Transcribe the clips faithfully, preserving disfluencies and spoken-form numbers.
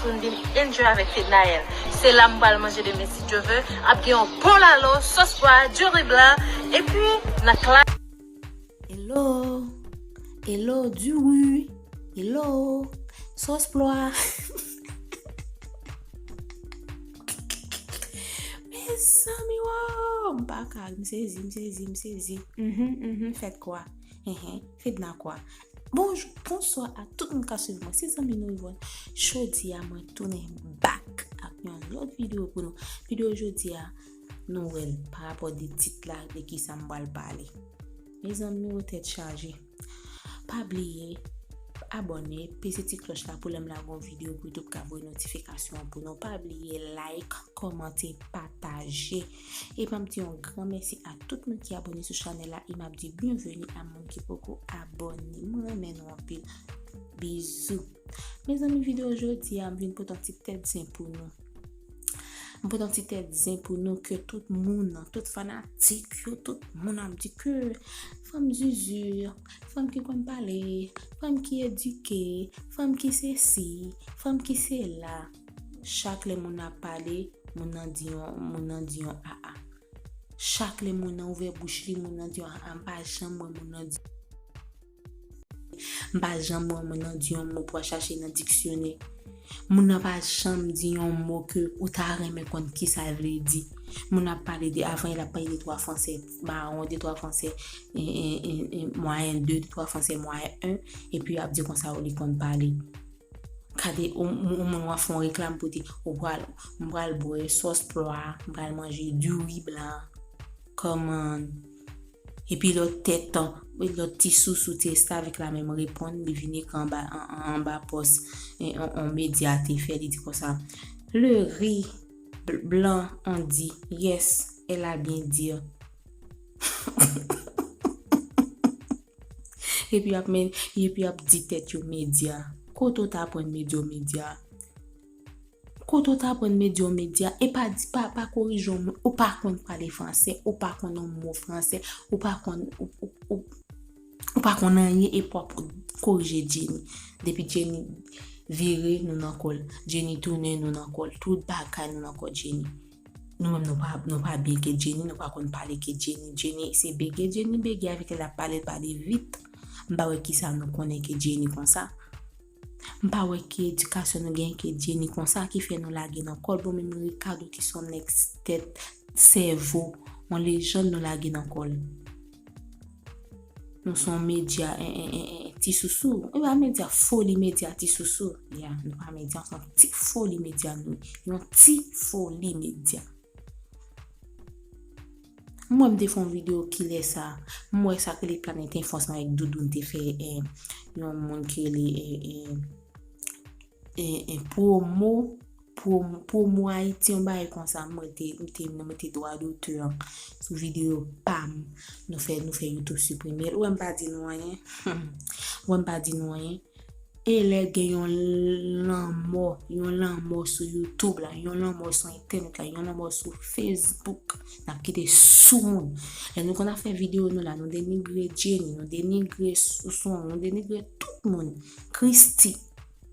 Pou n vin enjoy avèk Fednaelle. Se la m pral manje demen si Dye vle. Ap gen yon bon lalo, sòs pwa, diri blan, epi nan klas. Hello, hello, diri, hello, sòs pwa. Mezanmi, wow, m pa ka, m sezi, m sezi, m sezi. Mhm, mhm, fèt kwa? Enhen, Fedna kwa? Bonjou, bonswa a tout moun k ap swiv mwen. Se zanmi nou Yvonne. Jodi a, mwen tounen back ak yon lòt videyo pou nou. Videyo jodi a, nou wè l pa rapò de tit la, de kisa m pral pale. Mezanmi, o tèt chaje. Pa bliye abòne, peze ti klòch la pou lè m lage yon videyo pou YouTube ka voye notifikasyon an pou nou. Pa bliye like, kòmante, pataje. E m ap di yon gran mèsi a tout moun ki abòne sou chanèl la. E m ap di byenveni a moun ki poko abòne. Mwen renmen nou anpil. Bizou. Mezanmi, videyo jodi a, m vin pote yon ti tèt zen pou nou. M pote yon ti tèt zen pou nou ke tout moun, tout fanatik yo, tout moun ap di ke fanm zuzu, fanm ki konn pale, fanm ki edike, fanm ki sesi, fanm ki sela. Chak lè moun ap pale, moun nan di yon, moun nan di yon aa. Chak lè moun nan ouvè bouch li, moun nan di yon aa. M pa janm wè moun nan di M pa janm wè moun nan di yon mo pou al chache nan diksyonè. Moun nan pa janm di yon mo ke ou ta renmen konn kisa l vle di. Moun nan ap pale de, avan l ap pale de twa fransè mawon, de twa fransè, e, e, e, e, mwayen de, de twa fransè mwayen en, epi ap di konsa li konn pale. Gade, yon, yon moun w ap fè yon reklam pou di, ou pral, m pral bwè sòs pwa, m pral manje diri blan. Come on. Epi lòt tèt, lòt ti sousou ti restavèk la menm reponn, li vin ekri anba, an, an, anba pòs, e, on, on medya te fè, li di konsa, le riz bl-, blanc, on dit, yes, elle a bien dit. Epi ap men, epi ap di tèt yo medya. Kote w t aprann medya w medya? Kote w t aprann medya w medya? E pa di, pa, pa korije yon moun, ou pa konn pale fransè, ou pa konn yon mo fransè, ou pa konn, ou, ou, ou, ou pa konn anyen epi w ap korije Jenny. Depi Jenny vire, nou nan kò l. Jenny tounen, nou nan kò l. Tout bagay nou nan kò Jenny. Nou menm nou pa, nou pa byen ke Jenny, nou pa konn pale ke Jenny. Jenny, se bege Jenny bege avèk l, l ap pale, l pale vit. M pa wè kisa nou konnen ke Jenny konsa. M pa wè ki edikasyon nou gen ke Jenny konsa ki fè nou lage nan kò l. Bon, menm Ricardo ki se yon nèg tèt, sèvo, yon lejann nou lage nan kò l. Nou se yon medya, en, en, en, en, ti sousou. E pa medya, foli medya ti sousou. Ya, nou pa medya, nou se yon ti foli medya nou. Yon ti foli medya. M wè m te fè yon videyo kilè sa. M wè sa k rele Planèt Enfans lan avèk Doudou, m te fè, eh, yon moun ki rele, eh, eh, eh, eh, pwomo, pwomo, pwomo Ayiti, yon bagay konsa. M wè te, m te, m te dwa dotè an sou videyo pa m. Nou fè, nou fè YouTube siprime l. Ou wè m pa di nou anyen. Ou wè m pa di nou anyen. E lè gen yon lanmò, yon lanmò sou YouTube la, yon lanmò sou entènèt la, yon lanmò sou Facebook, n ap kite sou moun. Lè nou konn ap fè videyo nou la, nou denigre Jenny, nou denigre Souson, nou denigre tout moun. Christy,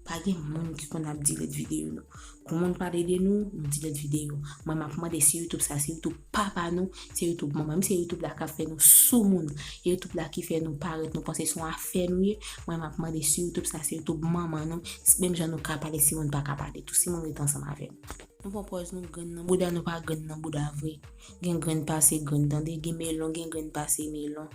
pa gen moun ki konn ap delete videyo nou. Kon moun pale de nou, nou delete videyo. Mwen, m ap mande si YouTube sa, se YouTube papa nou, se YouTube manman m, se YouTube la k ap fè nou sou moun. E YouTube la ki fè nou parèt, nou panse se yon afè nou ye. Mwen, m ap mande si YouTube sa, se YouTube manman nou. Menm jan nou ka pale, si moun pa ka pale tou, si moun rete ansanm avè nou. Nou pran pòz nou grenn nan bouda, nou pa grenn nan bouda vre. Gen grenn pase grenn, tande, gen melon, gen grenn pase melon.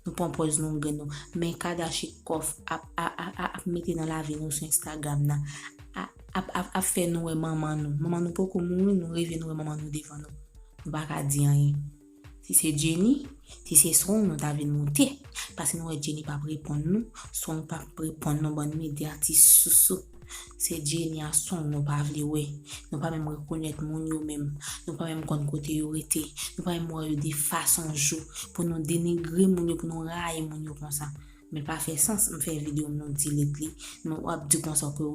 Nou pran pòz nou grenn nou. Men Kardashian Kof ap, a, a, a, ap mete nan lavi nou sou Instagram nan. A, ap, ap, ap fè nou wè manman nou. Manman nou poko mouri, nou rive nou wè manman nou devan nou. Nou pa ka di anyen. Si se Jenny, si se Song, nou ta vin moute. Paske nou wè Jenny p ap reponn nou, Song p ap reponn nou, bann medya ti sousou. Se Jenny a Song nou pa vle wè. Nou pa menm rekonèt moun yo menm. Nou pa menm konn kote yo rete. Nou pa menm wè yo de fason jou pou nou denigre moun yo, pou nou rayi moun yo konsa. Men l pa fè sans, m fè videyo m, nou delete li. Nou ap di konsa ke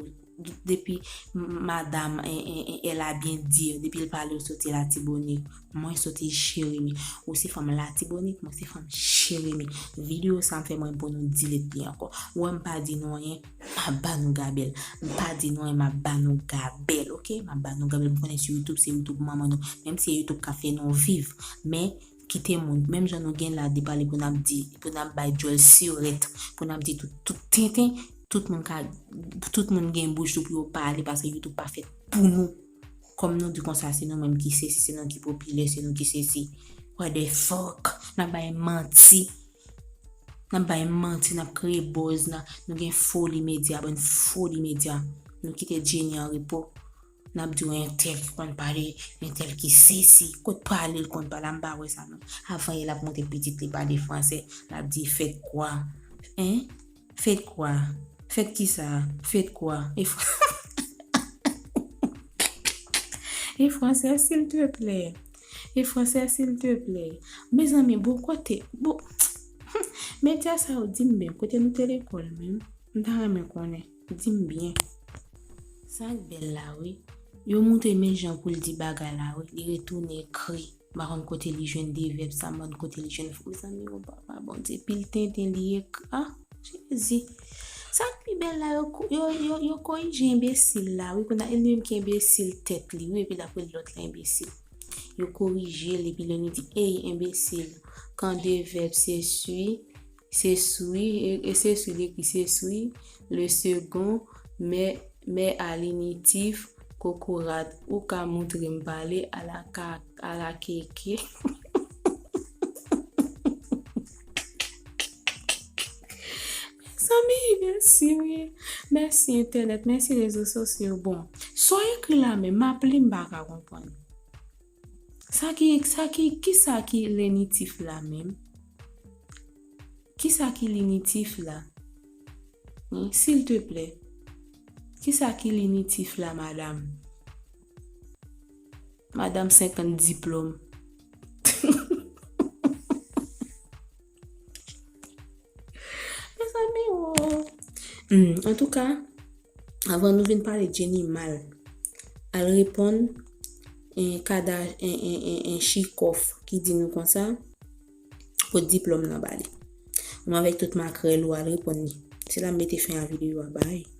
depi madanm, eh, eh, eh, elle a bien dit, depi l pale, ou soti Latibonit. Mwen soti Jeremi. Ou se fanm Latibonit, mwen se fanm Jeremi. Videyo sa m fè mwen pou nou delete li ankò. Ou wè m pa di nou anyen, m ap ba nou gabèl. M pa di nou anyen, m ap ba nou gabèl, oke? M ap ba nou gabèl. M konnen sou YouTube, se YouTube manman nou. Menm si se YouTube k ap fè nou viv. Men, kite moun. Menm jan nou gen la de pale pou n ap di, pou n ap bay djòl sirèt, pou n ap di tout, tout tenten, tout moun ka, tout moun gen bouch yo pou yo pale, paske YouTube pa fèt pou nou. Kòm nou di konsa, se nou menm ki sesi, se nou ki popilè, se nou ki sesi. What the fuck? N ap bay manti. N ap bay manti, n ap kreye buzz, n a, nou gen foli medya, bann foli medya. Nou kite Jenny an repo. N ap di w entèl ki konn pale, entèl ki sesi. Kot pale l konn pale, m pa wè sa non. Avan yè l ap montre pitit li pale fransè, l ap di fèt kwa? Hein? Fèt kwa? Fèt kisa? Fèt kwa? E fr-, e fransè, silteplè. E fransè, silteplè. Mezanmi, bon kote, bon, medya sa yo, di m byen, kote nou te lekòl menm? M ta renmen konnen. Di m byen. Sa k bèl la, wi. Yo montre men jan pou l di bagay la, wi. Li retounen ekri. M pa konn kote li jwenn de vèb sa, m pa konn kote li jwenn. Mezanmi, o papa Bondye, pil tenten li ekri. Ah, Jezi. Sa k pi bèl la, yo, ko- yo, yo, yo korije enbesil la, wi. Kounye a, e li menm ki enbesil tèt li, wi, epi l ap rele lòt la enbesil. Yo korije l, epi lè nou di, ey, enbesil. Kan de vèb se sui, se sui, e, e se sui, li ekri se sui, le second, mè, mè a linitif, kokorat, ou ka montre m pale, ala ka, ala keke. Mezanmi, mèsi, wi. Mèsi, entènèt, mèsi, rezo sosyo. Bon, sa w ekri la menm, m ap li, m pa ka konprann. Sa ki, sa ki, kisa ki lenitif la menm? Kisa ki linitif la? Hein, silteplè. Kisa ki linitif la, madanm? Madanm senkant diplòm. Mezanmi, o. Hmm, antouka, avan nou vin pale Jenny mal, al reponn en kada en, en, en, en chikòf ki di nou konsa, kot diplòm nan ba li. Ou avèk tout makrèl ou al reponn li. Se la m mete fen a videyo a, bay.